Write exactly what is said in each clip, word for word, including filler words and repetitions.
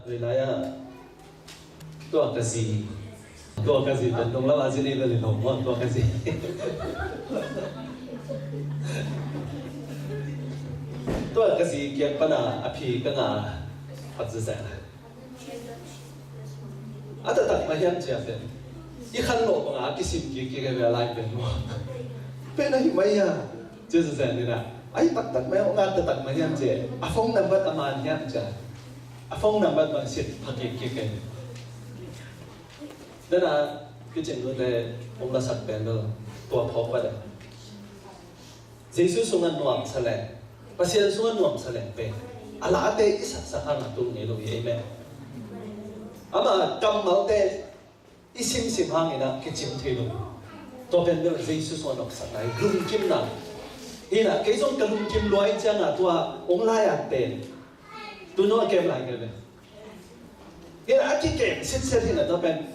Lai lai ah, tua ka zi, tua ka zi pen dong lam a zi nei bel in hong maw, tua ka zi. Tua ka zi kiang pana a phi ka nga a zi zang. A taktak mah hiam cia pen i khan lawh banga a kisim kik kik a lai pen maw. Pen a hi mai a cia zi zang ni na. A hi taktak mai a nga taktak mah hiam cia. A phone number a man hiam cia. A phone number bang sit pha kik kik e. Dana kicing nute ong lasak pen lo tua phawk pa de. Jesu sungah nuamsa leng, Pasian sungah nuamsa leng pen a late i saksak hangah tul ngei lo hi. Amen. Ama kammalte i simsim hangin ah kicim thei lo. Tua pen bel Jesu sungah nuamsakna hi, lungkimna hi na. Kei zong ka lungkim luai ciangah tua ong lai-at pen tu no a kem lai kei ve. Hi na a kikem sitset hi na tua pen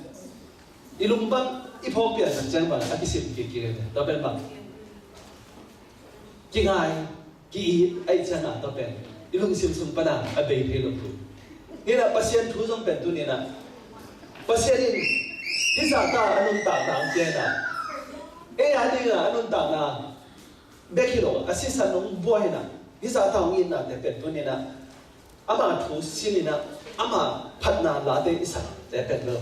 i lungpang i phawk pian tak ciang bang a kisim kik kik hi na tua pen bang kingai, ki-it, aih cianga tua pen i lungsim sung pana a bei thei lo thu. Hi na Pasian thu zong pen tuni na Pasian in hi zahta a nuntakna ang pian a, ei a dinga a nuntakna bek hi lo, a sisan hong buai na, hi zahta hong itnate pen tuni na ama thu sin ina, ama phatna late i sakte pen lo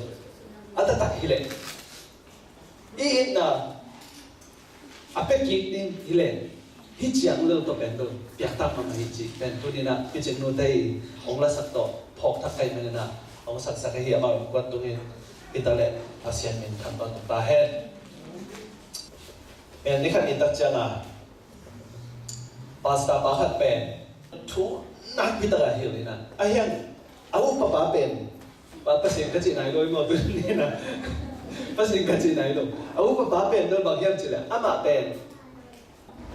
a taktak hi leh i itna a pia kik ding hi leh hi ciang lo tawh pen lo piaktak mahmah hi cih pen tuni na kicing nute i ong lasak tawh phawk thak kai mena ong saksak ahi amau in kuat tungin hi ta leh Pasian min thang bang ta hen. Pen ni khat ni tak cianga Pastor pa khat pen thu nakpi taka hilh ina a hiang a upa pa pen pa Pasian ka cih nai lo i maw tu ni na Pasian ka cih nai lo a upa pa pen bel bang hiam cih leh amah pen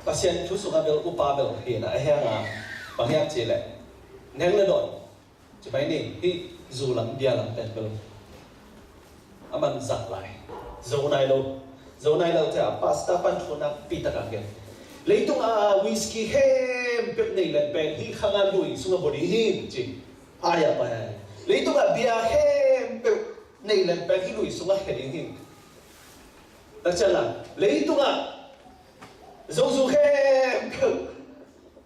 Pasian thu sungah bel upa bel hi na a hianga bang hiam cih leh neng le dawn Ci mai ni, hih zu lam bia lam pen bel a man zak lai. Zo nai lo. Zo nai lo cia pastor pan thu nakpi taka gen. Leitung a whisky khempeuh nei lem pen hih khanga lui sungah bua ding hi ci. Ai a pai ai. Leitung a bia khempeuh nei lem pen hih lui sungah khia ding hi. Tak ciang a leitung a zozu khempeuh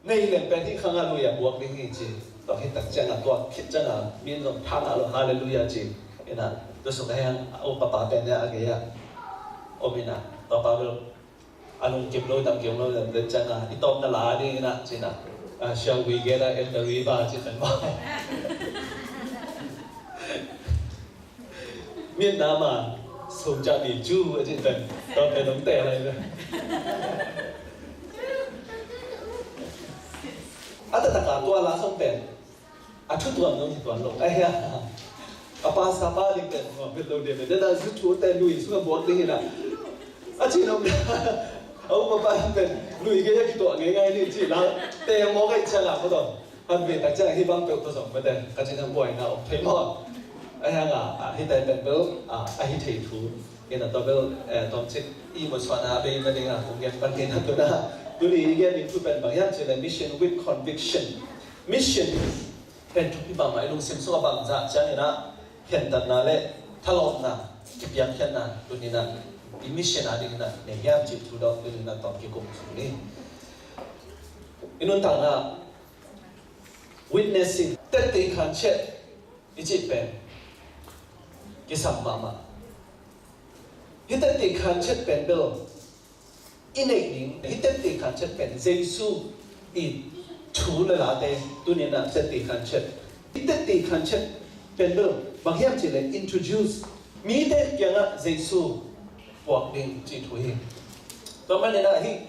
nei lem pen hih khanga lui a buak ding hi ci. Tua khit tak cianga tua khit cianga min zong tha ngah lo halleluiah ci. Ina tua sung a hiang a upa pa pen nia a gei a om ina tua pa bel a lungkim lo dam kim lo dam den cianga i tawpna la ding ina ci na. Shall we gather at the river ci pen maw? Mian na ma sum ca mi cu a cin pen tawh pen nong teh lai ve. A taktak a tua la song pen a thu tuam nong hi tuan lo a hia. A pastor pa ding pen nuam pen lo ding pen dena zu thu te lui sung a buak ding hi na a cin nong a upa pa ding pen lui gei a kituah ngei ngai ni ci la te mawk a i cia la ko tawh. Kan ve tak ciang hih bang peuh tawh zong mate ka cih ciang buaina om thei maw? A hianga hih tai pen bel a hi thei thu. Ina tawh bel tawmcik i musuahna a bei nadinga kong gen pan kei na tuna tuni i gen ding thu pen bang hiam cih leh mission with conviction. Mission pen thupi mahmah i lungsim sungah bangzah ciangin ah khentatna le thalawpna kipiangkhiatna tunina i mission a dingina nei hiam cih thu dawh tunina tawm kikum sung ni. I nuntakna witnessing, tette khanciat i cih pen kisam mahmah. Hih tette khanciat pen bel i neih ding, hih tette khanciat pen Jesu i thu le late tunina tette khanciat. Hih tette khanciat pen bel bang hiam cih leh introduce mite kiangah Jesu puak ding cih thu hi. Tua maninah hih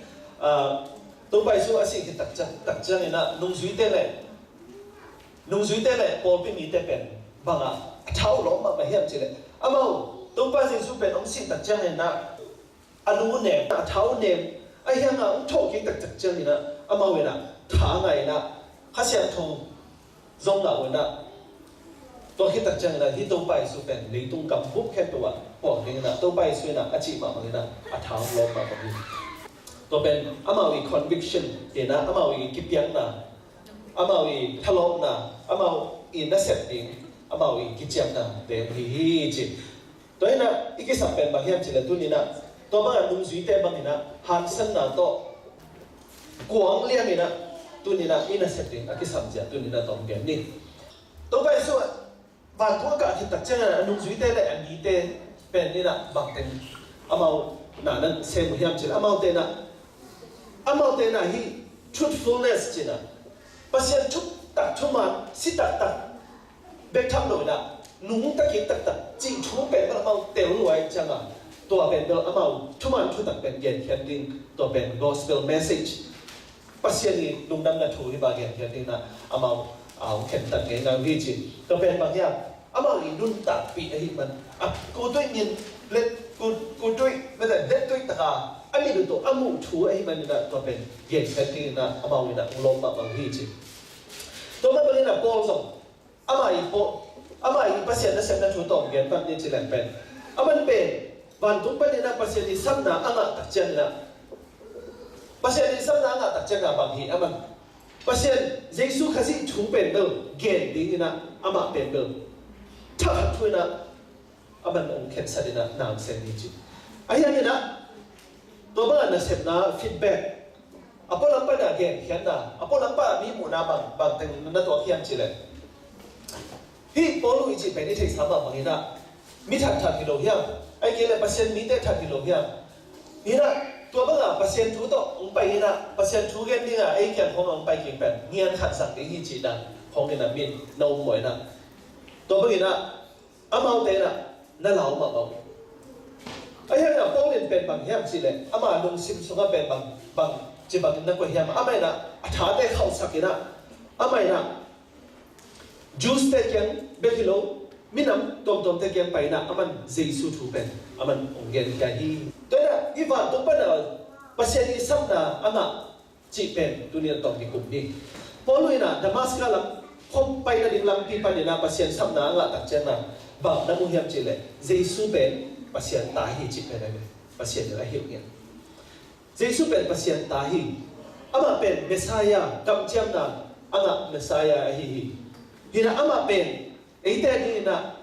Topa Jesu a sih khit takcianginah nungzuite le nungzuite le pawlpi mite pen bangah a thau lawm mahmah hiam cihleh amau Topa Jesu pen hong sih takcianginah a lu nem a thau nem a hiangah hong thawh kik taktak cianginah amau inah tha ngainah Kha Siangtho zong ngah unah tua khit takcianginah hih Topa Jesu pen leitung kam bup khempeuh ah puak dinginah Topa Jesu inah a cih mahmah inah a thau lawm mahmah hi. Tua pen amau i conviction hinah amau i kipiakna amau i thalawpna amau i nasep ding amau i kiciamna te hi hi ci. Tua hi a i kisam pen bang hiam cih leh tuni-in ah tua bangah nungzuite bangin ah hangsanna tawh kuang liamin ah tuni-in ah i nasep ding a kisam zia tuni-in ah tawm gen ni. Topa Jesuh ah vantung a kah khit tak ciangin a nungzuite le a mite pen in ah bangteng amau na na sem uh hiam cih leh amaute in ah, amaute in ah hih truthfulness ci-in ah Pasian thutak thuman si taktak bek tham lo in ah nungta kik taktak cih thu pen bel amau tel lua ahih ciangin tua pen bel amau thuman thutak pen genkhiat ding, tua pen gospel message Pasian i lungdamna thu hi bang genkhiat ding in ah amau a hong khentat ngeingai uh hi ci. Tua pen bang hiam, amau i nuntakpih ahih man a, kutui min let ku- kutui mete lettui taka a min uh tawh a muh thu ahih man in ah tua pen genkhiat ding in ah amau in ah hong lawm mahmah uh hi ci. Tua mah bangin ah Paul zong amah i Paul, amah i Pasian nasepna thu tawm gen pan ni ci leng pen, aman pen vantung panin ah Pasian i sapna a ngah tak ciangin ah, Pasian i sapna a ngah tak ciangin ah bang hi, aman Pasian Jesu Khazih thu pen bel gen dingin ah amah pen bel thakhat thu in ah aman hong khensat in ah na sem hi ci. Ahi hangin ah tua bangah nasepna feedback a pualam pan a genkhiatna, a pualam pan a mi muhna bang, bangteng na tuak hiam cih leh, hih Paul i cih pen i theihsa mah bangin ah mi that that hi lo hiam? Ahih kei leh Pasian mite that hi lo hiam? Hi in ah tua bangah Pasian thu tawh hong pai in ah Pasian thu gen dingah ei kiang khawng hong pai kik pen ngian khat zang ding hi cih dan khawng in ah min na um mawh in ah, tua bangin ah amaute in ah na lau mahmah uh. Ahi hangin ah Paul in pen bang hiam cih leh ama lungsim sungah pen bang, bang ci bangin na koih hiam? Amah in ah a thate khauhsak in ah, amah in ah Jews te kiang bek hi lo, minam tuamtuamte kiang pai in ah aman Jesu thu pen aman hong genkhia hi. Tua in ah i vantung pan a Pasian i sapna a ngah cih pen tuni-in tawm kikum ni. Paul in ah Damascus lam khawng pai nading lampi panin ah Pasian sapna a ngah tak ciangin ah bang na mu hiam cih leh Jesu pen Pasian ta hi cih pen a hi. Pasian in a hilh ngiat. Jesu pen Pasian ta hi. Amah pen Messiah, kamciamna a ngah Messiah ahi hi. Hi in ah amah pen eite adingin ah,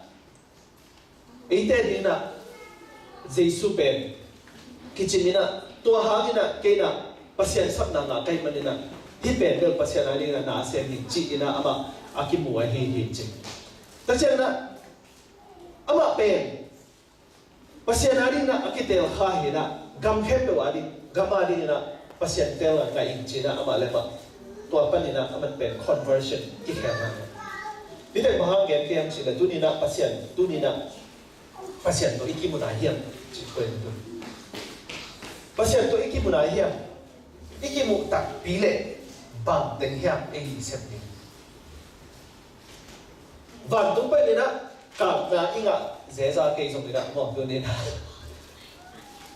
eite adingin ah Jesu pen kicin in ah, tua hangin ah kei in ah Pasian sapna ngah ka hih manin ah hih pen bel Pasian adingin ah na sem hi ci-in ah amah a kimu ahi hi ci. Tua ciangin ah amah pen Pasian adingin ah a kitelkha hi in ah gam khempeuh ading, gam adingin ah Pasian teel a ngah ing ci-in ah amah le amah tua panin ah aman pen conversion kikhelna. Hih teng bang hang gen ka hiam cih leh tuni-in ah Pasian, tuni-in ah Pasian tawh i kimu nai hiam cih pen tu. Pasian tawh i kimu nai hiam? I kimuh takpi leh bangteng hiam ei i sep ding? Vantung panin ah kapna i ngah zeza kei zongin ah maw, tuni-in ah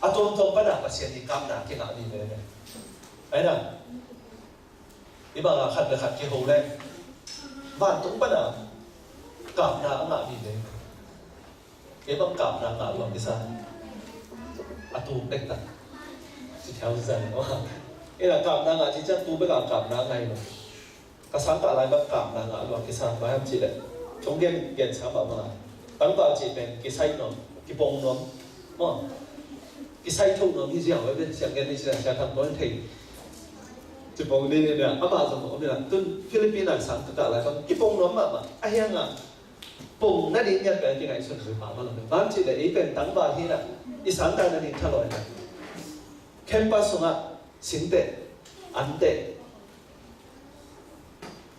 a tuamtuam pan a Pasian i kapna kingah ding veve. Ahi na, i bang a khat le khat kiho leh vantung pan a kapna a ngah ding veve. Kei bang kapna ngah lua kisa, a tu pek tak ci thiau zan maw. Ina kapna ngah ci ciang tu pek a kapna ngai lo. Ka sangkah lai bang kapna ngah lua kisa, bang hiam cih leh thong gen, gen sa mah bang a, tangval cih pen kisai nuam, kipong nuam maw. Kisai tho nuam hi ziau ve, siang gen ni, siang, siang thang tuan thei. Kipong ni ni na, amah zong om ni na, tun Philippines a sangkah lai bang kipong nuam mahmah. Ahi hang a pong nading ngiat pen kingaihsun hui mahmah lo. Bang hiam cih leh ei pen tangval hi na, i sangkah nading thalawh hi na. Campus sungah singteh, anteh,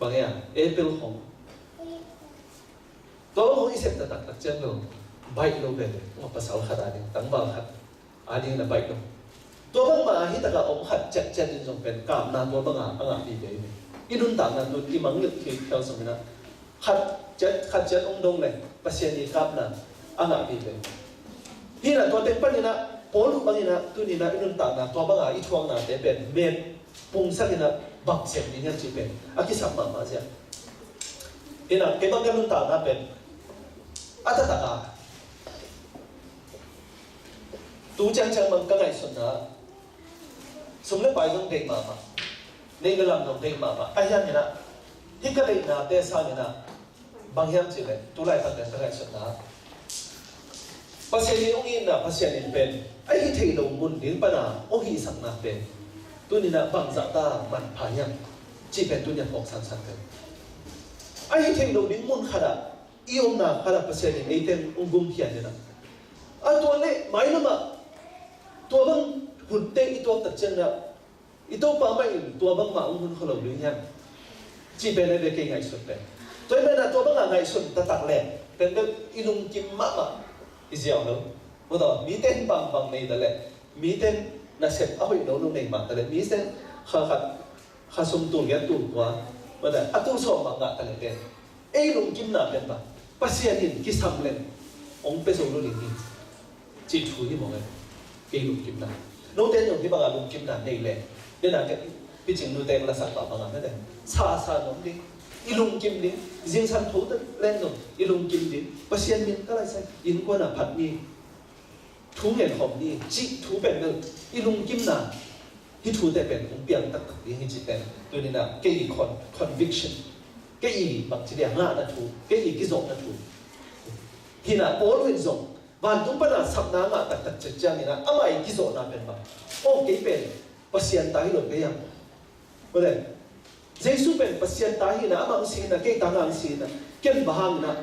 bang hiam, apple hong, tua hong i sep taktak ciang lo, baih lo veve, pasal khat ading, tangval khat ading na baih lo. Tua bangmah hi takah om khat ciatciat in zong pen kapna tua bangah a ngah vive hi. I nuntakna tun i mangngilh khit khial zongin ah khat ciat, khat ciat hong dong leh Pasian i kapna a ngah vive hi. Hi na, tua teng panin ah Paul bangin ah tuni-in ah i nuntakna tua bangah i thuaknate pen met pungsak in ah bang sem ding hiam cih pen a kisap mahmah zia. Hi na, kei bang ka nuntakna pen a taktak a tu ciangciang bang ka ngaihsutna, sum le pai zong deih mahmah, neih le lam zong deih mahmah. Ahi hangin ah hih ka deihnate sangin ah Bang hiam cih leh, tu laitak pen ka ngaihsutna ah, Pasian in hong itna, Pasian in pen a hih theih loh mun ding pana hong hihsakna pen tuni-in ah bangzah ta manpha hiam cih pen tuni-in ah phawk sansan ka hi. A hih theih loh ding mun khat ah i omna khat ah Pasian in eite hong gumkhia in ah, a tua leh mailam ah tua bang hunte i tuak tak ciangin ah, i Topa mah in tua bangmah hong hun kho lo ding hiam cih pen a ve kei ngaihsut pen. Tua ahih manin tua bangah ngaihsun taktak leh pen bel i lungkim mahmah i ziau lo. Maw taw, mite in bangbang nei ta leh, mite in nasep a hoih nono nei mah ta leh, mite in kha khat, kha sum tul giat tul kua, maw taw, a tul sawm mah ngah ta leh pen, ei lungkimna pen bang, Pasian in kisam leng hong pia zo lo ding hi cih thu hi mawk e. Kei lungkimna, note in zong hih bangah lungkimna nei leh, den a ka picing nute in lasak pah bangah mete, sa sa nuam ding, i lungkim ding, zingsang tho ta leng zong i lungkim ding, Pasian min ka laisai, innkuan ah phat ni, thu ngen khawm ni cih thu pen bel i lungkimna, hih thute pen hong piang taktak ding hi cih pen tuni-in ah kei i con-, conviction, kei i bangci dia ngahna thu, kei i kizawhna thu hi-in ah, Paul in zong vantung pana sapna ngah taktak ciangin ah, amah i kizawhna pen bang, aw, kei pen Pasian ta hi lo kei a, maw taw, Jesu pen Pasian ta hi-in ah, amah hong si hi-in ah, kei tangah hong si hi-in ah, ken bang hangin ah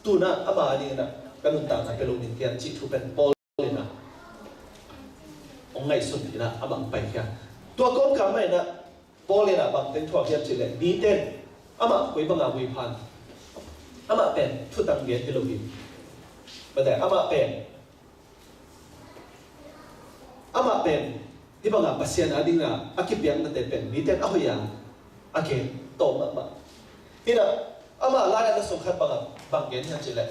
tu-in ah ama adingin ah ka nuntakna pia lo ning hiam cih thu pen Paul in ah hong ngaihsun in ah, amah hong paikhia. Tua kawmkal mah in ah Paul in ah bang teng thuak hiam cih leh, mite in amah koi banga vei phan, amah pen thutang gen hi lo hi, maw taw, amah pen, amah pen hih bangah Pasian adingin ah a kipiaknate pen mite in a hoih a, a gen tawm mahmah. Hi-in ah, amah lai-ah na sung khat bangah bang gen hiam cih leh,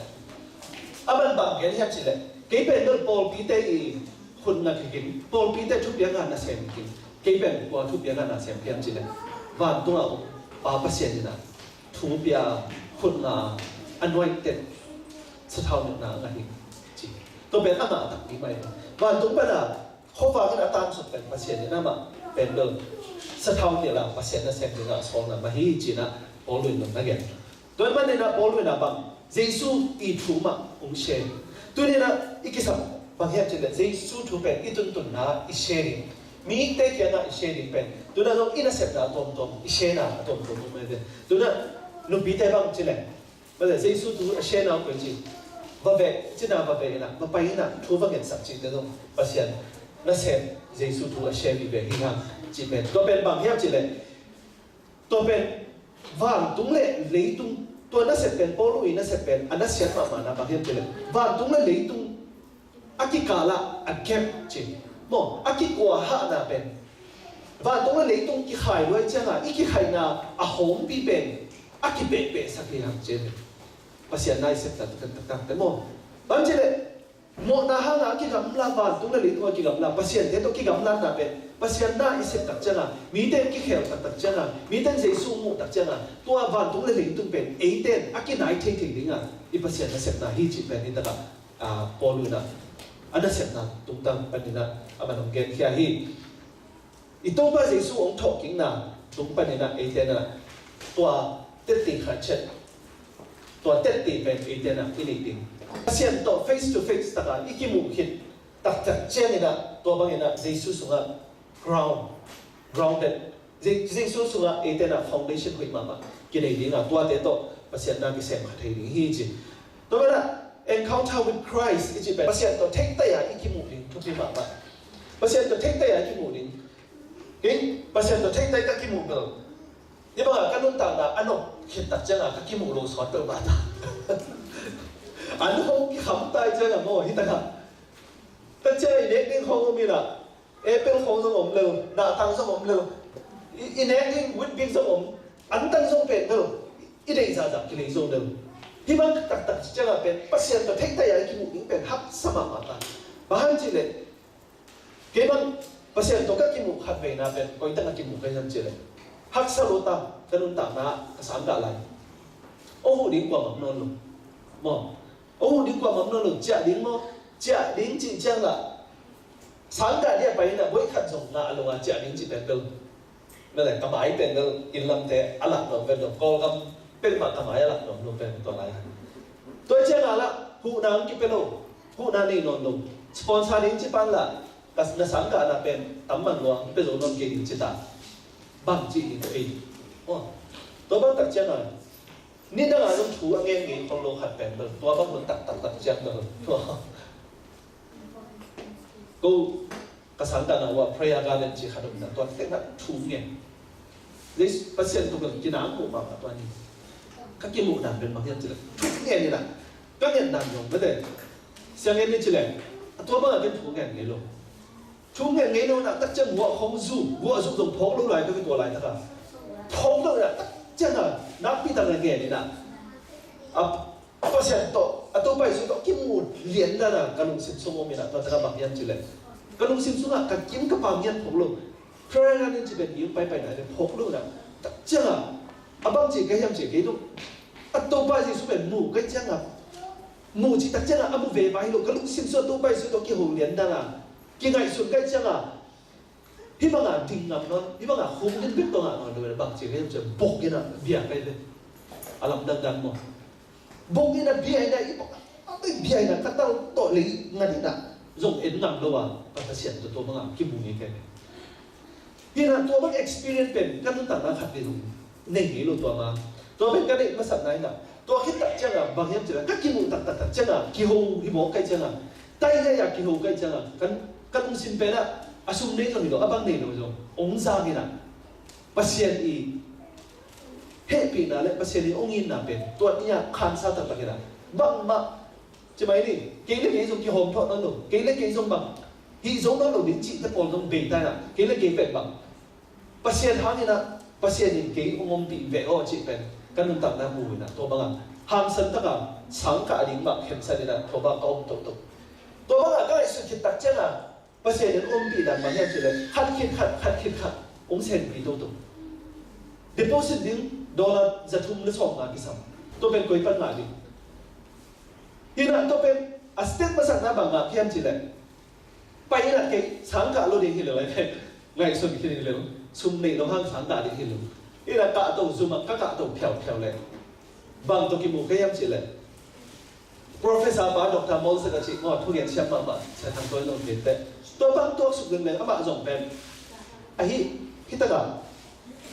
amah in bang gen hiam cih leh, kei pen bel pawlpite i khut ngat hi keng, pawlpite thupiak a nasem hi keng, kei pen kua thupiak a nasem hiam cih leh, vantungah Pa Pasian in ah thu pia, khut nga, anointed, sathau ngetna a ngah hi, ci. Tua pen a ngah takpi mah hi. Vantung pana khuavak in a tansuk pen Pasian in amah pen bel sathau ngetna, Pasian nasem dingah sawlna mah hi, ci-in ah Paul in na gen. Tua ahih manin ah Paul in ah bang, Jesu i thu mah hong share. Tuni-in ah i kisam bang hiam cih leh, Jesu thu pen i tuntunna i share ding, mite kiangah i share ding pen tuni-in ah zong i nasepna a tuamtuam, i sharena a tuamtuam om mah hi. Tuni-in ah nupite bang cih leh, maw taw, Jesu thu a sharena uh pen ci, va veh, cina va veh in ah, va pai in ah, thu va ngetsak cihte zong Pasian nasem, Jesu thu a share vive hi hang, cih pen. Tua pen bang hiam cih leh, tua pen vantung le leitung, tua nasep pen, Paul i nasep pen a nasiat mahmahna bang hiam cih leh, vantung le leitung a kikalah a gap ci, maw, a kikuahahna pen, vantung le leitung kikhai luai ciangah i kikhaihna a hawmpi pen a kipehpehsak hi hang ci. Pasian na i sep taktakte, maw, bang cih leh, mawhna hangah a kigamla, vantung le leitung a kigamla, Pasiante tawh kigamlatna pen, Pasian na i sep tak ciangah, mite kikhel taktak ciangah, mite in Jesu muh tak ciangah, tua vantung le leitung pen eite in a kinai theithei dingah i Pasian nasepna hi cih pen hi takah, ah, Paul in ah a nasepna tungtang panin ah a man hong genkhia hi. I Topa Jesu hong thawhkikna tung panin ah eite in ah tua tetti khat ciat, tua tetti pen eite in ah i neih ding. Pasian tawh face to face takah i kimuh khit taktak ciangin ah, tua bangin ah Jesu sungah ground, grounded, Je-, Jesu sungah eite in ah foundation hoih mahmah kinei dingah, tuate tawh Pasian na kisem kha thei ding hi ci. Tua manin ah encounter with Christ i cih pen Pasian tawh theitei a i kimuh ding thupi mahmah. Pasian tawh theitei a i kimuh ding. Kei Pasian tawh theitei ka kimuh bel, hih bangah ka nuntakna a nop khit tak ciangah ka kimuh lo sawt bel mah ta. An hong kikham tai ciangah maw, hi takah, tua ciangah i nek ding khawng om in ah, apple khawng zong om lo, nahtang zong om lo, i, i nek ding wheat bix zong om, antang zong pen lo, i deih zahzah kilei zo lo. Hih bang taktak ciangah pen Pasian tawh theitei a i kimuh ding pen haksa mahmah ta. Bang hang cih leh, kei bang Pasian tawh ka kimuh khatveina pen koi tangah kimuh ka hiam cih leh, haksa lo ta, ka nuntakna ah ka sang gah lai. Hong huh ding kuamah om nawn lo. Maw? Hong huh ding kuamah om nawn lo, ciah ding maw? Ciah ding cih ciang lah, sang gah dia pai in ah, voi khat zong ngah lo a ciah ding cih pen bel, maw taw, ka mai pen bel inn lamte a lak lo pen lo, Kawlgam Pek mah ka mai a lak nuam lo pen tua lai. Tua ciang a lah huhna hong kipia lo, huhna nei nawn lo. Sponsor ding ci pan lah ka na sangkahna pen tam man lua, pia zo nawn kei ding ci ta. Bang ci ding ka ei. Tua bang tak ciang a nidang a zong thu a ngen ngei khol lo khat pen bel tua bang hun taktak tak ciang bel tua. Ko ka sangkahna uh ah Prayer Garden ci khat om na, tua tengah thu ngen. Pasian tungah kinang uh mah tua ni. Ka kimuhna pen bang hiam cih leh thu ngen in ah ka ngen dan zong bete. Siang ngen ni ci leh a tua bangah ken thu ngen ngei lo. Thu ngen ngei lo in ah tak ciang guah khong zu, guah zu zong phawk lo lai ka kitua laitak a phawk lo in ah tak ciang a nakpi tak na ngen in ah a Pasian tawh a Topa Jesuh tawh kimu lian dan a ka lungsim sung om in ah tua taka bang hiam cih leh ka lungsim sungah ka kim ka pam hiam phawk lo. Prayer Garden ci pen i hong paipaina le phawk lo in ah tak ciang a a bang ci ka hiam cih kei tung a Topa Jesuh pen mu kai ciang a mu ci tak ciang a a mu ve pai lo ka lungsim sung a Topa Jesuh tawh kiho lian dan a kingaihsun kai ciang a hih bangah ding ngam nawn, hih bangah hong ding bek tawh ngah nawn lo, bang ci hiam cih bok in ah bia kai ve. A lamdang dan maw? Bok in ah bia in ah i bok a bia in ah ka tal tawh lei ngan in ah zong en ngam lo a, ka Pasian tawh tua bangah kimu ngei kai ve. Hi in ah tua bang experience pen ka nuntakna khat ve zong nei ngei lo tua ma. Tua pen ka neih masakna in ah tua khit tak ciang a bang hiam cih leh ka kimuh taktak tak ciang a kiho hi mawk kai ciang a tai ngai a kiho kai ciang a kan ka lungsim pen ah a sum nei zong hi lo a bang nei lo zong ong zang in ah Pasian i hehpihna le Pasian i ong itna pen tua ni a khansa taktak in ah bangmah ci mai ni. Kei le kei zong kihawm thawh nawn lo, kei le kei zong bang hih zo nawn lo ding cihte pawl zong bei ta in ah kei le kei pen bang Pasian hang in ah Pasian in kei ong ompih ve aw cih pen ka nuntakna mu in ah tua bangah hangsan taka sangkah a ding mah khemsan in ah tua bangah ka om toto. Tua bangah ka ngaihsut khit tak ciang a Pasian in ompih dan bang hiam cih leh khat khit khat khat khit khat ong senpi toto. Deposit ding dollar za thum le sawm nga kisam. Tua pen koi pan ngah ding? Hi in ah tua pen a step masakna bang ngah hiam cih leh pai in ah kei sangkah lo ding hi lo lai pen ngaihsun khin hi lo, sum neih lo hang sangkah ding hi lo. Hi in ah kahto zum ah ka kahto phiauphiau leh bang tawh kimu ka hiam cih leh Professor pa Doctor Molsak a cih maw, thugen siam mahmah Sia Thang Tawi zong kei teh tua bang tuaksuk ding leng amah zong pen ahi hi takah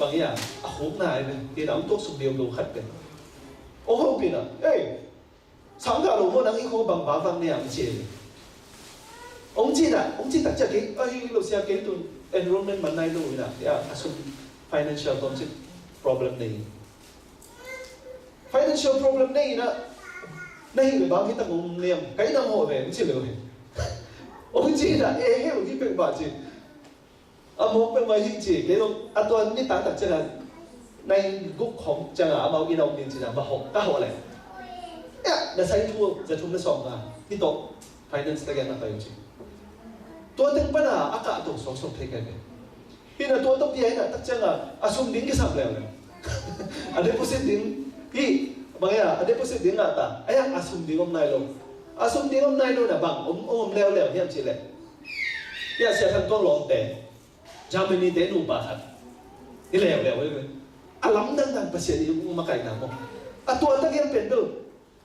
bang ia a khukna ai pen kei na ong tuaksuk ding om lo khat pen ong hopih na ei sangkah lo maw nang i kho bang bang bang ne ang ci ong ci na ong ci tak ciah kei ahi lo sia kei tun enrollment man nai lo ina ia a sum financial tom cih problem nei financial problem nei na na hi le bang hi tak um liam kai nang ho ve ci lo he. Ong ci na e he hi pek ba ci a mok pek ba hi ci ke lo a tua ni ta tak cena nai guk khong cena a mau ina um ni cena ba ho ka ho le ya na sai thu za thum na sawm na hi to finance ta gen na kai ci tua teng pana a ka to song song thei kai ve. Hi na tua tawh pia hi na tak ciang a a sum ding kisam leuleu a deposit ding hi bang ia a deposit ding ngah ta a ia a sum ding om nai lo a sum ding om nai lo na bang om om leuleu hiam cih leh ia Sia Thang Tuang lawmte Germany te nupa khat hi leuleu a lamdang dan Pasian i makaihna maw a tua tak hiam pen bel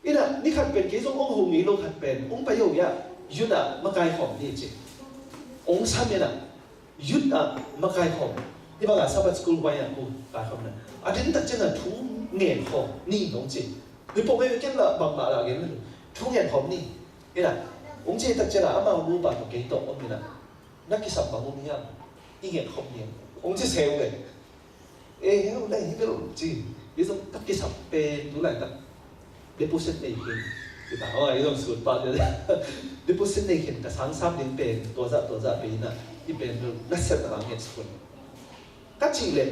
Ina ni khat pen kei zong ong ho ngei lo khat pen ong pai ho ia youth ah makai khawm ni ci. Ong sam ina youth ah makai khawm ni banga Sabbath school huai ah ku kai khawm na a din tak ciang a thu ngen khawm ni ong ci. Ni pawh mei ken la bangmah la gen thu ngen khawm ni. Ina ong ci tak ciang a amau nupa tawh kei tawh om ina na kisam bang om hiam i ngen khawm ni ong ci seu ve. E heu lai hi bel ci hi zong tak kisap pen tu lai tak deposit nei khin kita aw hi zong sut pa te deposit nei khin ka sang sam ding pen tua zah tua zah pe ina hi pen bel na set na ngen sukun ka ci le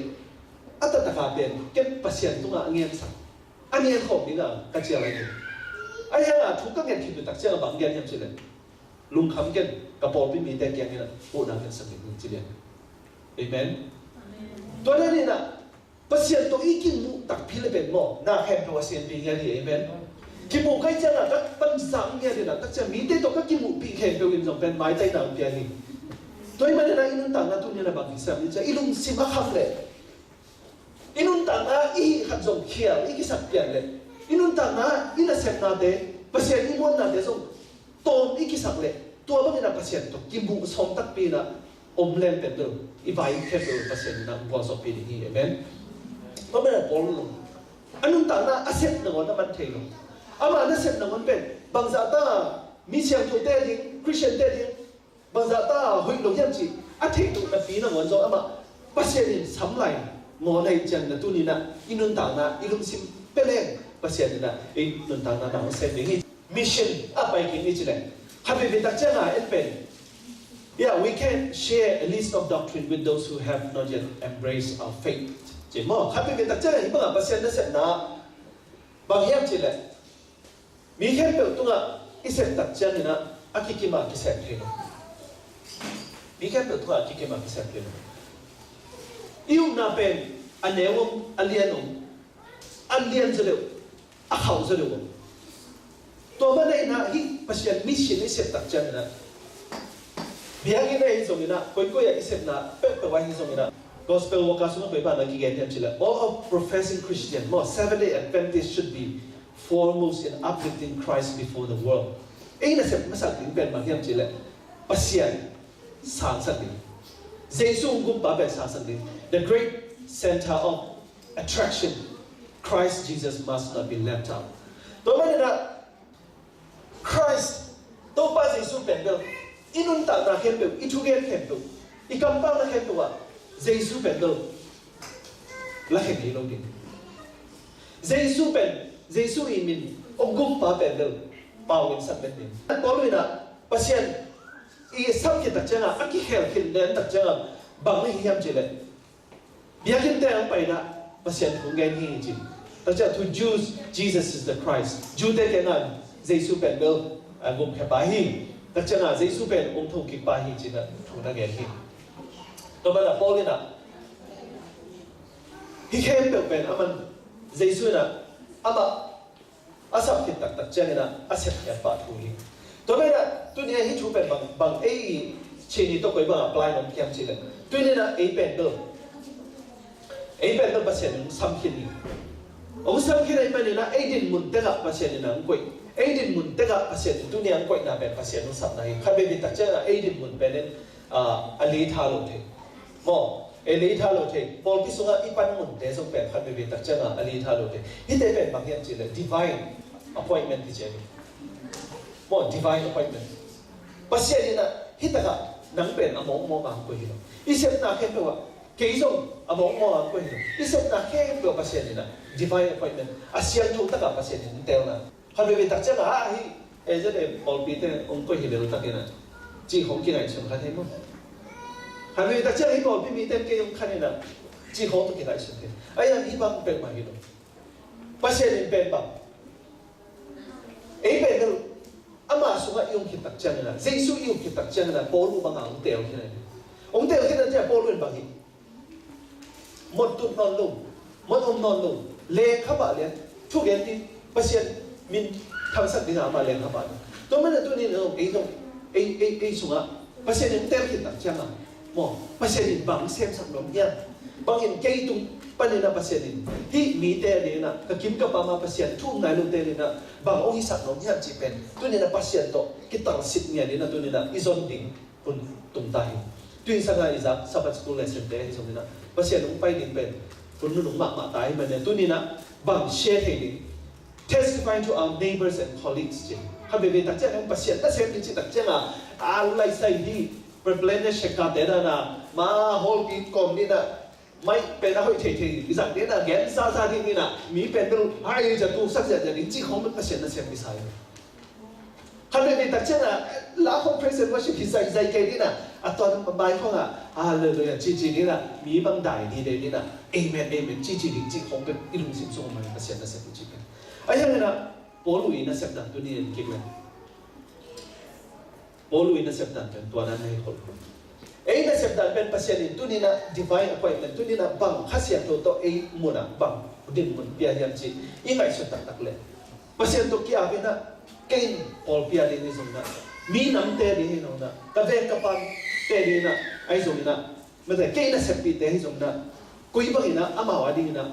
a ta taka pen ken Pasian tunga a ngen sak a ngen khawm ding a ka cia lai khin a hiang a thu ka ngen khin tu tak ciang a bang gen hiam ci le lungkham ken ka pawlpi mite kiang ina huhna ngen sak ding ci lian. Amen. Tua dan ina Pasian tawh i kimuh takpi le pen maw na khempeuh a sianpi ngiat hi. Amen. Kimuh kai ciangin a ka pansa ngiat ina tak ciang mite tawh ka kimuhpih khempeuh in zong pen maitaina hong pia hi. Tua hi man ina i nuntakna tuni ina bang hi sam ni ciang i lungsim a kham le I nuntakna i hih khat zong khial i kisak pian leh, i nuntakna i nasepnate, Pasian i muannate zong tawm i kisak leh, tua bangin a Pasian tawh kimuh sawm takpi in a om leng pen bel i vai khempeuh Pasian in a gualzawhpih ding hi. Amen. Tua manin a Paul lo, a nuntakna a sep nangawn a man thei lo. Ama nasep nangawn pen bangzah ta mi siangthote ding, Christiante ding, bangzah ta hoih lo hiam cih a theih loh napi nangawn zong amah Pasian in sam lai ngawn ahih ciangin a tuni in a i nuntakna i lungsim pia leng Pasian in a i nuntakna na hong sem ding hi. Mission a pai kik ni ci leh, khat veivei tak ciangin a en pen, yeah, we can share a list of doctrine with those who have not yet embraced our faith, ci maw. Khat veivei tak ciangin a hih bangah Pasian nasepna bang hiam ci leh, mi khempeuh tungah i sep tak ciangin a, a kikim a kisem thei lo. Mi khempeuh tungah a kikim a kisem thei lo. I upna pen a neu om, a lian om, a lian zaw deuh, a khauh zaw deuh om. Tua manin a hih Pasian mission i sep tak ciangin a, biakinn ah hi zongin a, koikoi ah i sepna peuhpeuh ah hi zongin a, gospel worker sungah koi bang a kigen hiam ci leh, all of professing Christian, maw, Seventh Day Adventist should be foremost in uplifting Christ before the world. Ei nasep masak ding pen bang hiam ci leh, Pasian sangsak ding, Jesu hong gumpa pen sangsak ding. The great center of attraction, Christ Jesus must not be left out. Tua manin a Christ, Topa Jesu pen bel i nuntakna khempeuh, i thugen khempeuh, i kampauhna khempeuh ah Jesu pen bel lakhia ngei lo ding. Jesu pen, Jesu i min hong gumpa pen bel pau in sak bek ding. Paul in a Pasian i sam khit tak ciangin a, a kikhel khit lian tak ciangin a, bang na hi hiam ci leh, biakinn te ang pai in a Pasian thu gen hi ci. Tak ciang to Jews, Jesus is the Christ. Jew te kiangah Jesu pen bel a gumkhia pa hi. Tak ciangah Jesu pen hong thokik pa hi ci-in a thu na gen hi. Tua manin a Paul in a hih khempeuh pen a man, Jesu in a amah a sap khit taktak ciangin a, a sepkhiat pah thu hi. Tua manin a tuni a hih thu pen bang, bang ei cih ni tawh koi bang apply nuam hiam ci leh, tuni in a ei pen bel, ei pen bel Pasian in hong sam khin hi. Hong sam khin ahih manin a ei din mun tekah Pasian in a hong koih. Ei din mun tekah Pasian in tuni a hong koihna pen Pasian hong sapna hi. Khat veivei tak ciangin a ei din mun pen in, ah, a leitha lo thei. Maw, a leitha lo thei. Pawlpi sungah i pan munte zong pen khat veivei tak ciangin a leitha lo thei. Hihte pen bang hiam ci leh divine appointment ti ci hi. Maw, divine appointment. Pasian in a hih takah nang pen a mawkmawk a hong koih hi lo. I sepna khempeuh ah kei zong a mawkmawk a hong koih hi lo. I sepna khempeuh ah Pasian in a divine appointment, a siangtho takah Pasian in hong teelna. Khat veivei tak ciangin a, ah, hih, eh, Z M pawlpite hong koih hi lel takin a, cih khawng kingaihsun kha thei maw. Khat veivei tak ciangin hih pawlpi mite kei hong khan in a, cih khawng tawh kingaihsun thei. Ahi hang hih bang peuhmah hi lo. Pasian in pen bang, ei pen bel, ama sungah i um khit tak ciangin a, Jesu i um khit tak ciangin a, Paul uh bangin hong teel khin a hi. Hong teel khin a ciang Paul uh in bang hi. Mawtut nawn lo, mawt om nawn lo, lengkha pah lian, thugen ding, Pasian min thangsak dingin amah lengkha pah ding. Tua manin a tuni in zong, ei zong, ei, ei, ei sungah Pasian in teel khit tak ciangin, maw, Pasian in bang semsak nuam hiam? Bang in kei tung panin a Pasian in hih mite adingin a, ka kim ka pam a Pasian thu um nai lote adingin a bang hong hisak nuam hiam cih pen tuni in a Pasian tawh kitalsik ngiat in a tuni in a i zon ding hun tung ta hi. Tui sangin i zak Sabbath School lesson te ahi zongin a, Pasian hong pai ding pen hun nunung mahmah ta ahih manin a, tuni in a bang share thei ding. Testifying to our neighbors and colleagues ci. Khat veivei tak ciangin Pasian nasem ding cih tak ciangin a, a laisai hi, Reverend Sheka te dan a, ma hall pi kawm ding a, mai pen a hoih theithei i zak ding a, gen zaza ding in a, mi pen bel hai zia tu sak ziahziah ding cih khawng bek Pasian nasem kisai. Khat veivei tak ciangin a, la khawng praise and worship hi zaizai kei ding a, a tuan mai khawng a, hallelujah, cici ding a, mi bang dai ni dei ding a, amen, amen, cici ding cih khawng bek i lungsim sung om a, Pasian nasem ding cih pen. Ahi hangin a, Paul uh i nasep dan tuni in kik leng. Paul uh i nasep dan pen tua dan ahi khol. Ei nasep dan pen Pasian in tuni in a divine appointment, tuni in a bang Kha Siangtho tawh ei mun ah bang dinmun pia hiam cih i ngaihsut taktak leh, Pasian tawh ki-ap in a, kei in pawlpi a ding hi zongin a, mi namte a ding hi zongin a, ka veng ka pamte a dingin a, ahi zongin a, mate, kei naseppihte hi zongin a, Koi bangin ah amau a dingin ah,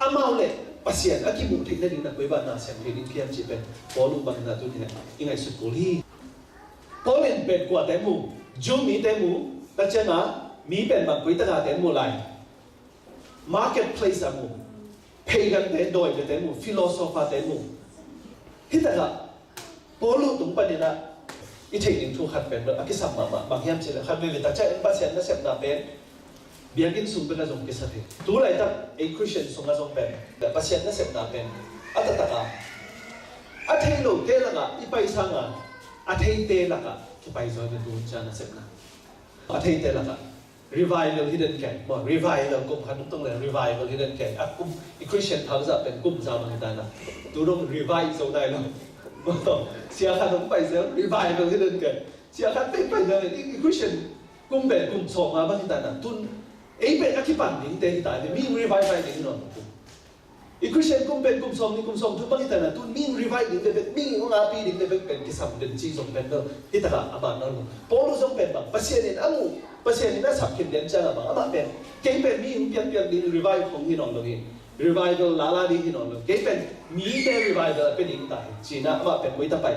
amau le Pasian a kimuh theih nadingin ah koi bangin ah sem thei ding hiam cih pen Paul bangin ah tuni-in ah i ngaihsut kul hi. Paul in pen kuate mu? Jew mite mu. Tua ciangin ah mi pen bang koi takate mu lai? Marketplace ah mu. Pagante, dawi biate mu, philosopher te mu. Hi takah Paul tung panin ah i theih ding thu khat pen a kisam mahmah, bang hiam cih leh khat veivei tak ciang Pasian nasepna pen biakinn sung pek ah zong kisa thei. Tu laitak ei Christian sungah zong pen Pasian nasepna pen a taktak a, a thei lote lakah i pai sangin a theite lakah kipai zaw in, tu ciang nasepna a theite lakah revival hi den kei maw. Revival kum khat tung le revival hi den kei. A kum, i Christian phak zah pen kum za bang hi ta na. Tu dong revive zo nai lo. Sia khat hong pai zel, revival hi den kei. Sia khat pek pai zel, i, i Christian kum pen kum sawm nga bang hi ta na. Tun ei pen a kipan dingte hi ta, mi revive ding hi nawn lo. I Christian kum pen kum sawm nih kum sawm thum bang hi ta na, tu mi revive ding le bek, mi hong api ding le bek pen kisam den ci zong pen lo. Hi takah a ban nawn lo. Paul zong pen bang, Pasian in a mu, Pasian in a sap khin den ciang a bang, amah pen, kei pen mi hong piakpiak ding revive hong hi nawn lo hi. Revival lala ding hi nawn lo. Kei pen mite revival a pia ding ta hi, ci-in ah amah pen koi ta pai?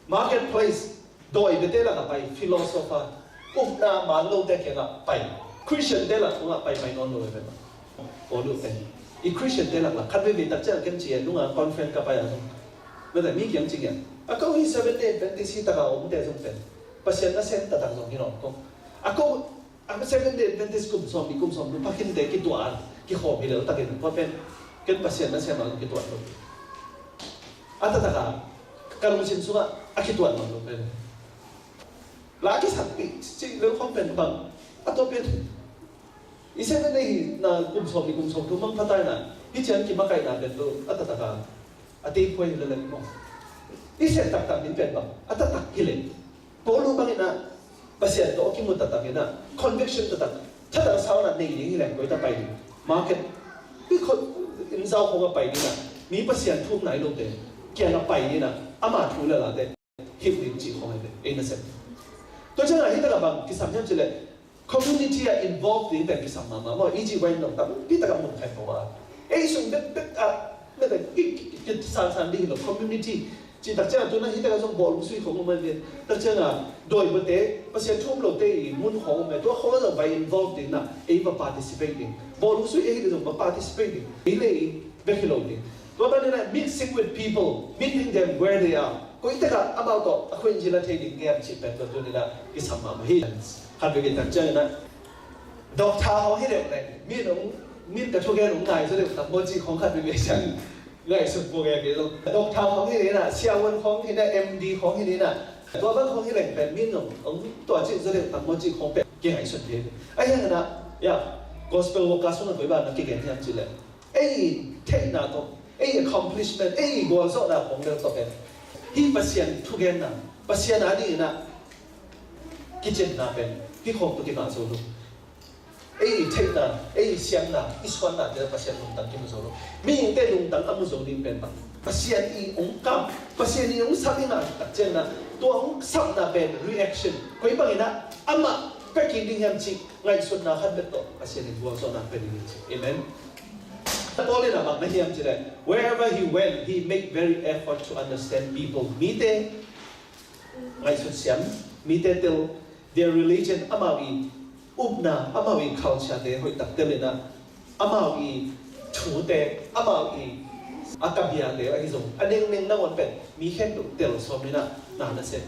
Marketplace, dawi biate lakah pai, philosopher, upna man lote kiangah pai, Christian te lak tungah pai pai nawn lo ve. Paul pen i Christian te lak lak khat veivei tak ciang ken ci a, nunga conference ka pai a zong, mete mi kiang ci ngiat a, ko hi Seventh Day Adventist hi takah omte zong pen Pasian nasem taktak zong hi nawn ko. A ko A Seventh Day Adventist kum sawm nih kum sawm thum pha khinte kituah, kikhawm hi lel takin, kua pen ken Pasian nasem a kituah lo. A taktak a ka lungsim sungah a kituah lo pen la kisakpih cih lel khawng pen bang, a tua pen i Seventh Day hi na, kum sawm nih kum sawm thum bang pha ta hi na, hi ciang kimakaihna pen lo, a taktak a a tei phuai hi lel maw. I sem taktak ding pen bang, a taktak hi lel. Paul bangin ah Pasian tawh a kimu taktak in ah conviction taktak, thatang sauna nei ding hi leng koi ta pai ding? Market, i khut, inn zau khong a pai ding ah, mi Pasian thum nai lote kiang a pai ding ah, ama thu le late hilh ding cih khong hi ve, ei nasem. Tua ciangin ah hi takah bang kisam hiam cih leh community ah involve ding pen kisam mahmah maw. I ci vai nong tam pi takah mun khai ko a, ei sung bekbek ah, mete ki, ki, ki, san san ding hi lo, community cih tak ciangin tu-in ah hi takah zong bawlung sui khong um a ve. Tak ciangin ah dawi biate, Pasian thu um lote i mun khong um a, tua khong ah zong vai involve ding in ah, ei va participate ding. Bawlung sui ei hi ding zong va participate ding. Ei le ei bek hi lo ding. Tua ban in ah mixing with people, meeting them where they are. Koi takah amau tawh a khuin zila thei ding ngiam cih pen tua tu-in ah kisam mahmah hi. Khat vei tak ciangin ah doctor hong hi leng leng, min hong, min ka thugen hong ngai zaw deuh tam maw cih khong khat vei ciang ngaihsut pua nge kei zong. Doctor hong hi leng ah, siavuan hong hi leng ah, M D hong hi leng ah, tua bang hong hi leng pen min hong, hong tua cih zaw deuh tam maw cih khong pen kingaihsut hi. A hiang in ah, ya, gospel worker sung a koi bang na kigen hiam cih leh, ei theihna tawh, ei accomplishment, ei gualzawhna khong lel tawh pen, hih Pasian thugenna, Pasian a dingin ah kicinna pen hih khong tawh kikah zo lo. Ei theihna, ei siamna, i suanna te Pasian lungtang kimu zo lo. Mihingte lungtang a mu zo ding pen bang, Pasian i hong kam, Pasian i hong sap i ngah tak ciangin ah, tua hong sapna pen reaction, koi bangin ah amah pia kik ding hiam cih ngaihsutna khat bek tawh Pasian in gualzawhna pia ding hi ci. Amen. Paul in ah bang na hiam cih leh, wherever he went, he made very effort to understand people. Mite ngaihsut siam, mite tel, their religion, amau i upna, amau i culture te hoih tak tel in ah, amau i thute, amau i a kabia te ahi zong, a nengneng nangawn pen mi khempeuh tel sawm in ah na na sem.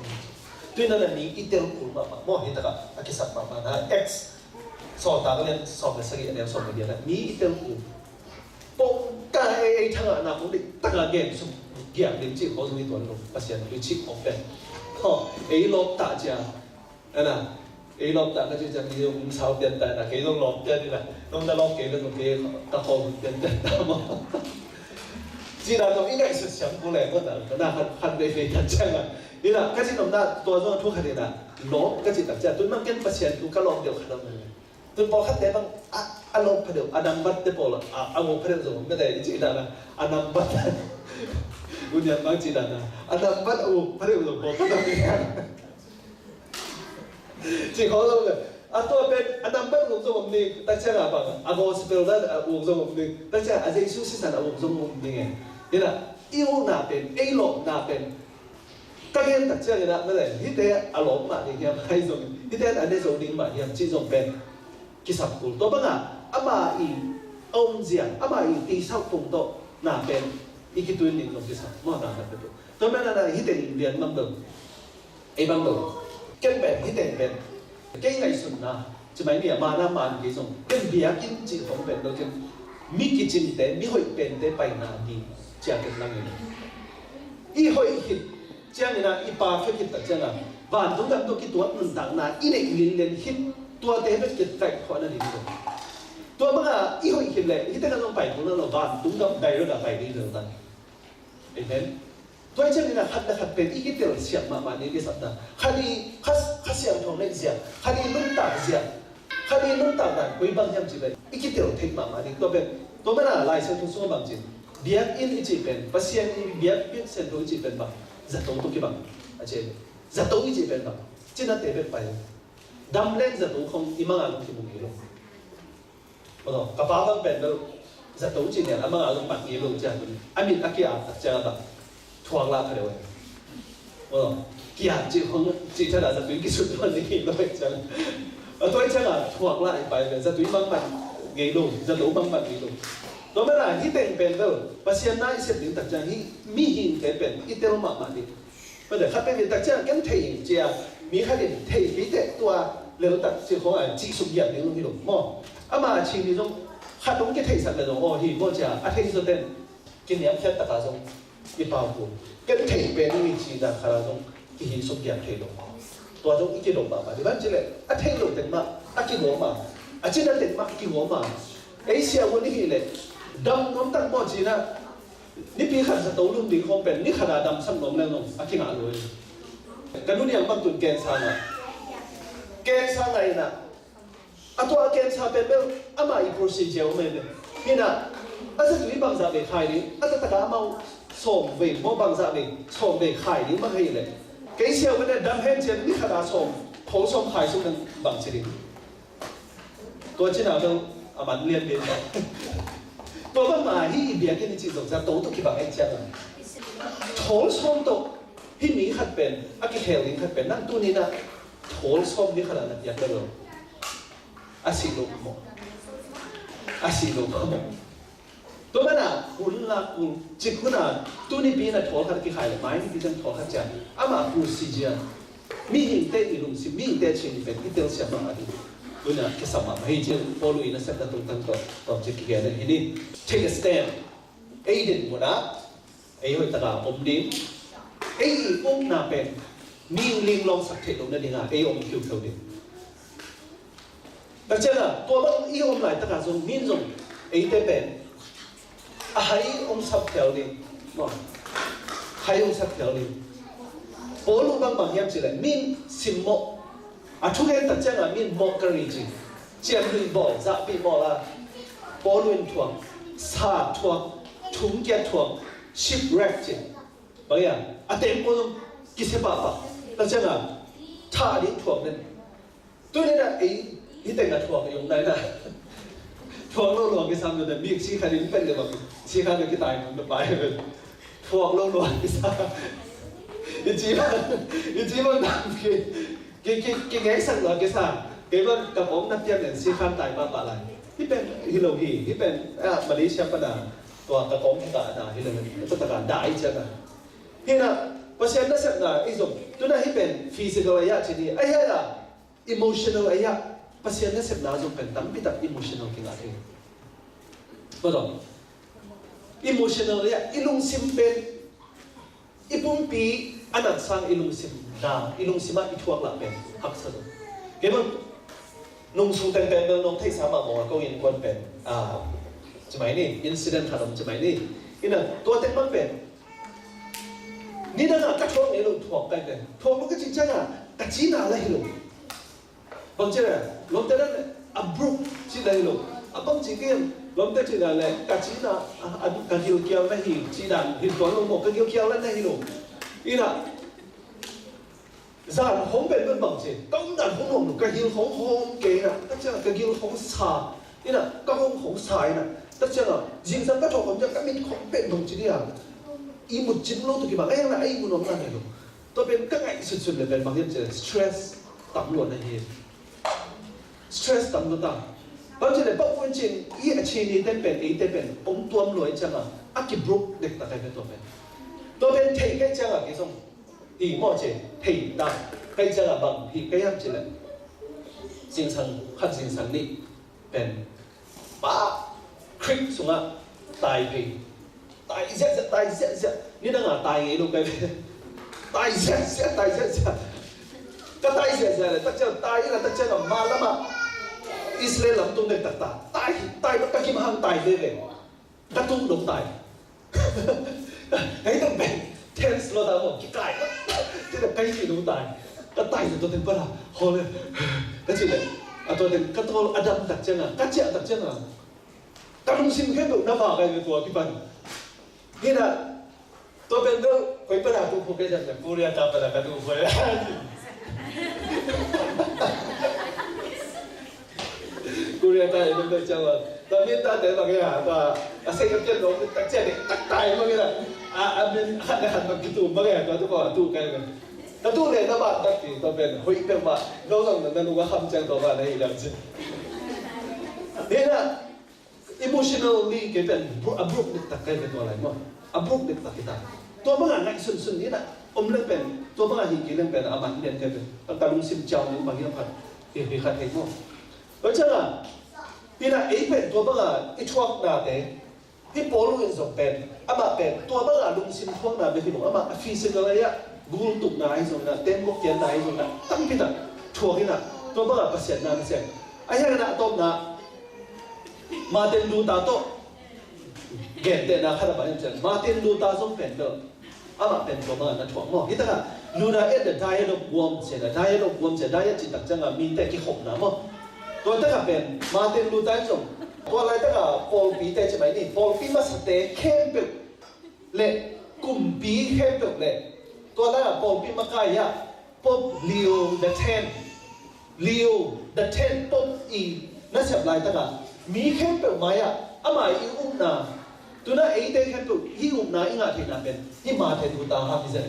Tu-in ah na mi i tel kul mahmah maw, hi takah a kisap mahmah na. Acts sawltak a lian sawm le sagih a neu sawm le giat ah, mi i tel kul. Pongka ei, ei thangahna hong deih taka gen suk giak ding cih khawng zong i tuan lo. Pasian i cih khawng pen, haw, ei lawp ta cia, ana, ei lawp ta ka cih cia, mi zong sau pian ta na, kei zong lawp pian ni na, nong na lawp kei le zong kei ka khawng pian pian ta maw. Cih dan zong i ngaihsut siam kul leh, maw ta, na khan, khan vei vei tan ciang a. Ina, ka cih nopna, tua zong a thu khat ina, lawp ka cih tak ciang, tun mang ken Pasian thu ka lawp deuh khat om le. Tun pawlkhatte bang a, a lawp phadeuh, a nambat te pawl a, a, a vok phadeuh zong, mete i cih dan a, a nambat. Unian bang cih dan a, a nambat a vok phadeuh zong pawlkhat a. Cih khawng zong le, A tua pen a number a uk zong om ding, tak ciangah bang a gospel dan a uk zong om ding, tak ciangah a Jesu sisan a uk zong om ding e. Hi na, i ukna pen, ei lawpna pen ka gen tak ciangin ah, na le, hihte a lawp mah ding hiam, ahi zong hihte a ne zo ding mah hiam cih zong pen kisap kul. Tua bangah ama i a omzia, ama i tisauh pung tawh na pen i kitun ding zong kisap maw, na pen tua. Tua manin ah hihte in lian bang bel, ei bang bel, ken pen hihte pen kei ngaihsutna ci mai ni, a man a man kei zong, ken biakinn cih khong pen lo ken mi kicingte, mi hoih pente paina ni ci-a ken lang in, i hoih khit ciangin ah, i perfect khit tak ciangah vantung gam tawh kituak nuntakna i neih linlen khit, tuate bek kikaih khawh na ding lo. Tua bangah i hoih khit leh hih tengah zong pai kul na lo, vantung gam direct ah pai ding lo ta. Amen. Tua hi ciangin ah khat le khat pen i kitelsiam mahmah ding kisapna. Khat i kha, Kha Siangtho neih zia, khat i nuntak zia, khat i nuntak dan koi bang hiam cih pen i kitel thei mahmah ding. Tua pen, tua manin ah Lai Siangtho sungah bang ci, biakinn i cih pen, Pasian i biak, biak siangtho i cih pen bang, zato tawh kibang a ci. Zato i cih pen bang, cinate bek pai. Dam leng zato khong i mang a zong kimu ngei lo. Aw, ka pa bang pen bel zato cih lian a mang a zong mat ngei lo ciang, a mit a ki-ap tak ciang a bang, thuak lah kha deuh e. Aw, ki-ap cih khong cih thadah zato i kisut tuan ngei lo e ciang. A tua i ciang a thuak lah i pai bel zato i mang mat ngei lo, zato mang mat ngei lo. Tua manin ah hih teng pen bel Pasian na i sep ding tak ciang hih mihingte pen i tel mahmah ding. Tua leh khat pen in tak ciang ken thei ing ci-a mi khat in thei kei teh tua lel tak cih khong a cih suk giat ding hi lo maw. Ama a cih ni zong khat hong kitheihsak leh zong aw hi maw ci-a a thei zawten kiniamkhiat tak a zong i pau kul. Ken thei pen ing i ci dan khat a zong kihi suk giat thei lo. Tua zong i kidong mahmah ding, bang ci leh a thei lo teng mah a kigawm a, a cina teng mah a kigawm a. Ei siavuan i hih leh dam nuam tak maw ci-in ah, nipi khat zato lum ding khawng pen ni khat a damsak nuam leng zong a kingah lo hi. Ka nu Niang bang tun cancer ngah, cancer ngah in ah, a tua a cancer pen bel amah i procedure om e. Hi na, a zatui bangzah vei khai ding, a taktak a amau sawm vei maw, bangzah vei, sawm vei khai ding bang hi leh, kei siavuan in ah dam hen ci-in ni khat a sawm, khawl sawm khai suk ding bang ci ding. Tua cina bel a man lian ding. Tua bangmah hih i biakinn i cih zong zato tawh kibang ahih ciangin, thawl sawm tawh hih mi khat pen, a kikhel ding khat pen, nang tuni-in ah thawl sawm ni khat ah na piak lo. A sih lo maw? A sih lo maw? Tua manin ah hun lak kul, cik hun a, tuni pi-in ah thawl khat kikhai leh mai ni pi ciang thawl khat ciang, amah procedure, mihingte i lungsim, mihingte a cih ni pen i telsiam mahmah ding. Tuni-in ah kisam mahmah hi ci-in Paul i nasepna tungtang tawh tawmcik kigen hi ni. Take a stand. Ei den mun ah ei hoih tak a om ding. Ei i ukna pen mi linglawngsak theih loh nading a ei om khiukheu ding. Tua ciangin ah tua bang i om laitak ah zong, min zong eite pen a hai om sap thial ding maw. Hai om sap thial ding. Paul bang bang hiam cih leh min simmawh. A thugen tak ciangin ah min mockery ci, ciamnuih bawl, zahpih bawl a, Paul in thuak, sa thuak, thungkia thuak, shipwreck ci. Bang hiam, a tempo zong kisia pahpah. Tak ciangin ah thah ding thuak den. Tuni-in ah ei hih teng ah thuak i om nai na. Thuak lo lua kisam lo den, mi sikhan in pen le bang, sikhan lo kitai mun lo pai pen. Thuak lo lua kisam. I ci bang, i ci bang dam ki, ki, ki, kingeksak lua kisam. Kei bang ka kawm na piak nen sikhan tai pahpah lai. Hih pen hi lo hi, hih pen, ah, Malaysia pan a tua ka kawm kikah na hi lo hi. Tua tak a dai ciat a. Hi na, Pasian nasepna i zong, tu-in ah hih pen physical a ya ci ni, a ya ya. Emotional a ya, Pasian nasepna zong pen tampi tak emotional kingah thei. Tua zong, emotional a ya, i lungsim pen, i pumpi a nang sang i lungsim na, i lungsim ah i thuak lah pen haksa zong. Kei bang, nung sung teng pen bel nong theihsa mah mawng a ko innkuan pen, ah, ci mai ni, incident khat om ci mai ni. Ina, tua teng bang pen, nidang ah ka thuak ngei lo thuak kai pen, thuak lo ka cih ciangin ah ka cina la hi lo. Bang ci le, lawmte dan le, a bruk ci la hi lo. A bang ci kem, lawmte ci la le, ka cina, a, a, ka gilkial na hi, ci dan, hi tuan lo maw, ka gilkial na hi lo. Ina, Zan hong pen bang bang ci, ka umdan hong nuam lo, ka gil hong hawm kei ina, tua ciang ka gil hong sa ina, ka hong hong sa ina, tua ciang a zingsang ka thawh hong ciang ka mit hong pen bang ci dia, ihmut cim lo tuk hi bang, a hiang na a ihmut nuam na hi lo. Tua pen ka ngaihsutsut le pen bang hiam ci, stress tam lua na hi. Stress tam lua ta. Bang ci le bang un cin i a ci ni ten pen, ei te pen hong tuam lua i ciang a, a kibruk dek ta kai pen tua pen. Tua pen thei kai ciang a kei zong i mawh ci, thei ta kai ciang a bang hi kai hiam ci le, zingsang khat zingsang nih pen pa creek sungah tai phei. Tai ziahziah, tai ziahziah. Nidang a tai ngei lo kai ve. Tai ziahziah, tai ziahziah. Ka tai ziahziah le, tak ciang tai ina, tak ciang a ma lamah Israel lam tung dek tak ta. Tai, tai ka kim hang tai veve. Ka tung dong tai. Ka hi dong pen tense lo ta mo, kikai. Ci dong ka hi dong tai. Ka tai dong tua teng pana. Hole. Ka ci le. A tua teng ka tol a dam tak ciang a, ka ciah tak ciang a, ka lungsim khempeuh na vak ai ve tua kipan. Hina, tua pen bel koi pana tu khuk kei jan, Korea ta pana ka tu khuk. Korea ta i bel bel cawa. Tua min ta te bang ya, tua a sei ka pian lo tak cia dek tak tai bang ya. A, a min khat le khat bang kitu bang ya, tua tu ko tu kai bang. Ka tu le na ba tak ti tua pen hoi pen ba. Lo zong na nu ka kham ciang tua ba na hi dam ci. Hina, emotionally kei pen bru-, a bruk dek tak kai ve tua lai maw. A bruk dek tak kita. Tua banga ngaihsunsun ni na om leng pen, tua banga hi kei leng pen, a man lian kai pen. Ka lungsim ciau ni bang hiam khat. Hi, hi khat hei maw. Tua ciang a, hi na ei pen tua banga i thuaknate, hi Paul in zong pen, amah pen, tua banga lungsim thuakna bek hi lo, amah a physical ahi a, gul tukna ahi zong na, tembok kianna ahi zong na, tampi tak thuak hi na, tua banga Pasian na na sem. Ahi hang na a tawpna, Martin Luther tawh gentehna khat a bang in cian. Martin Luther zong pen bel amah pen tua banga na thuak maw. Hi takah Luther at the Diet of Worms ci a, Diet of Worms ci a, diet ci tak ciang a mite kikhopna maw. Tua takah pen Martin Luther in zong tua lai takah pawlpite ci mai ni, pawlpi masate khempeuh le kumpi khempeuh le tua lai a pawlpi makai ah Pope Leo the Tenth, Leo the Tenth Pope i nasep laitakah mi khempeuh mai-ah ama i upna, tuna eite khempeuh hih upna i ngah theihna pen hih Martin Luther hang hi zen.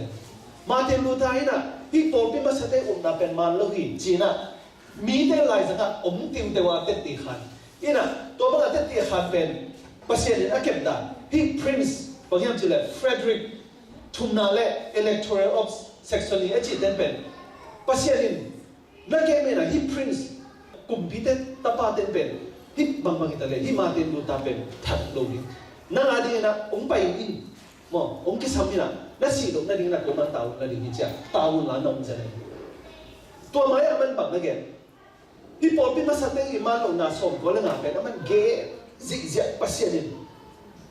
Martin Luther inah hih pawlpi masate upna pen man lo hi ci-inah mite laizangah om tiuteu a tetti khan. Inah tua bangah tetti khan pen Pasian in a kepdan hih Prince bang hiam cih leh Frederick thumna le Elector of Saxony a cihten pen Pasian in na kem inah hih Prince kumpite tapaten pen hih bangbang hita le hih Martin Luther pen that lo hi. Nang a ding inah hong pai in maw, hong kisam inah na sih loh nading inah ko man tau na ding hi cia tau la na hong zia na hi. Tua mai-ah man bang na gen hih pawlpi masate i man lohna sawmkua le nga pen a man gen zihziah Pasian in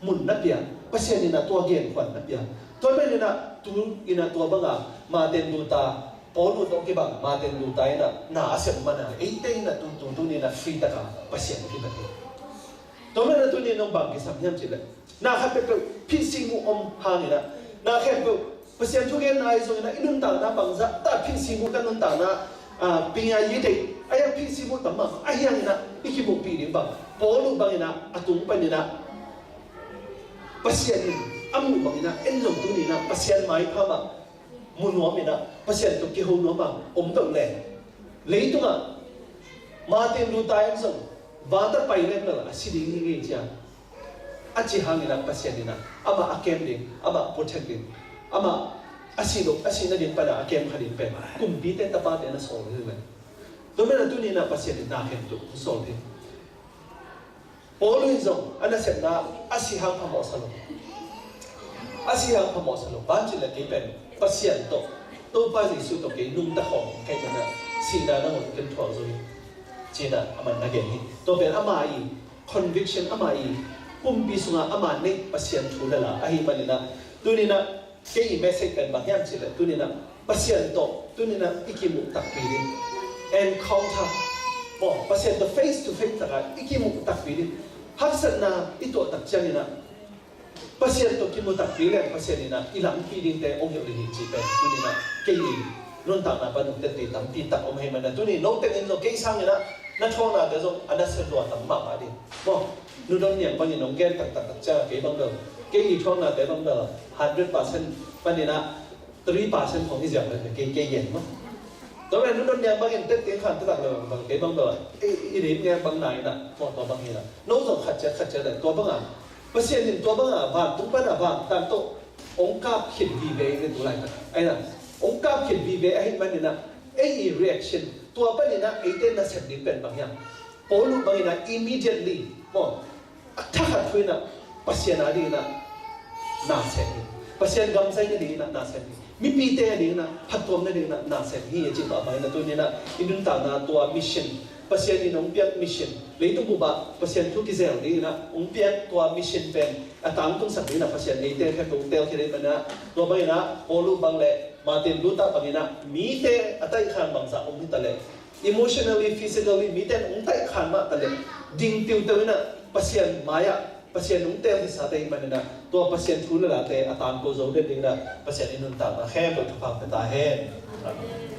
mun na pia, Pasian inah tua genkhuan na pia. Tua pen inah tu inah tua banga Martin Luther, Paul uh tawh kibang Martin Luther inah na a sem mana eite inah tu tu tu inah free taka Pasian kibat hi. Tua mana tu inah nong bang kisam hiam cih leh na khat peuhpeuh philh sih mu om hang inah na khempeuh Pasian thugenna ahi zong inah i nuntakna bangzah ta philh sih mu ka nuntakna, ah, pingya yi deih a hiang philh sih mu tam mah a hiang inah i kimuhpih ding bang Paul uh bang inah a tung pan inah Pasian in a muh bang inah en zong tu ni inah Pasian maipha mah mu nuam inah Pasian tawh kiho nuam mah om deuh le leitungah Martin Luther in zong vata pai leng bel a si ding hi ngei cia a ci hang inah Pasian inah amah a kem ding, amah protect ding, amah a si lo a si nading pana a kem kha ding pen kumpite tapate na sawl hi le. Tua mena tu ni inah Pasian in na khempeuh sawl hi. Paul in zong a nasepna a si hang phamawh sa lo. A si hang phamawh sa lo. Ban cih leh kei pen Pasian tawh Topa Jesuh tawh kei nungta khawm kei pen a sihna nangawn ken thuak zo hi. Ci-inah a man na gen hi. Tua pen ama i conviction ama i pumpi sungah ama neih Pasian thu le la ahi maninah tuninah kei i message pen bang hiam cih leh tuninah Pasian tawh tuninah i kimuh takpi ding encounter maw Pasian tawh face to face takah i kimuh takpi ding haksatna i tuah tak cianginah Pasian tawh kimuh takpi leng Pasian inah i lampi dingte hong hilh ding hi cih pen tuninah kei i Nuntakna pan hong teci tampi tak om ahih manin ah, tuni no teng in zong kei sangin ah na thawnate zong a nasia lua tam mahmah ding. Maw, Nu Don Niang bangin hong gen taktak tak ciang kei bang bel, kei i thawnate bang bel hundred percent panin ah three percent khong hi ziau le kei, kei gen maw. Tua manin Nu Don Niang bangin teci khan taktak le bang kei bang bel, i, i lim ngiat bang na in ah, maw, tua bang hi in ah. No zong khat ciat khat ciat le tua bang a, Pasian in tua bang a vantung pan a vantang tawh hong kap khit vive in tu laitak. Ahi na, hong kap khit vive ahih manin ah, ei i reaction, tua panin ah eite nasep ding pen bang hiam? Paulu bangin ah immediately, maw, a thakhat thu in ah Pasian a dingin ah nasep hi. Pasian gam zaina dingin ah nasep hi. Mipite a dingin ah phattuamna dingin ah nasep hi a cih mah bangin ah tuni in ah i nuntakna tua mission, Pasian in hong piak mission, leitung bup ah Pasian thu kizel dingin ah hong piak tua mission pen a tangtungsak dingin ah Pasian eite khempeuh hong teelkhia ding manin ah, tua bangin ah Paulu bang le Martin Luther bangin ah mite a taihkhan bangzah om hi ta leh, emotionally, physically mite in hong taihkhan mah ta leh, ding tiuteu in ah Pasian mai-ah Pasian hong teelkhiasate ahih manin ah, tua Pasian thu le late a tangko zo den dingin ah Pasian in nuntakna khempeuh thupha pia ta hen. Amen.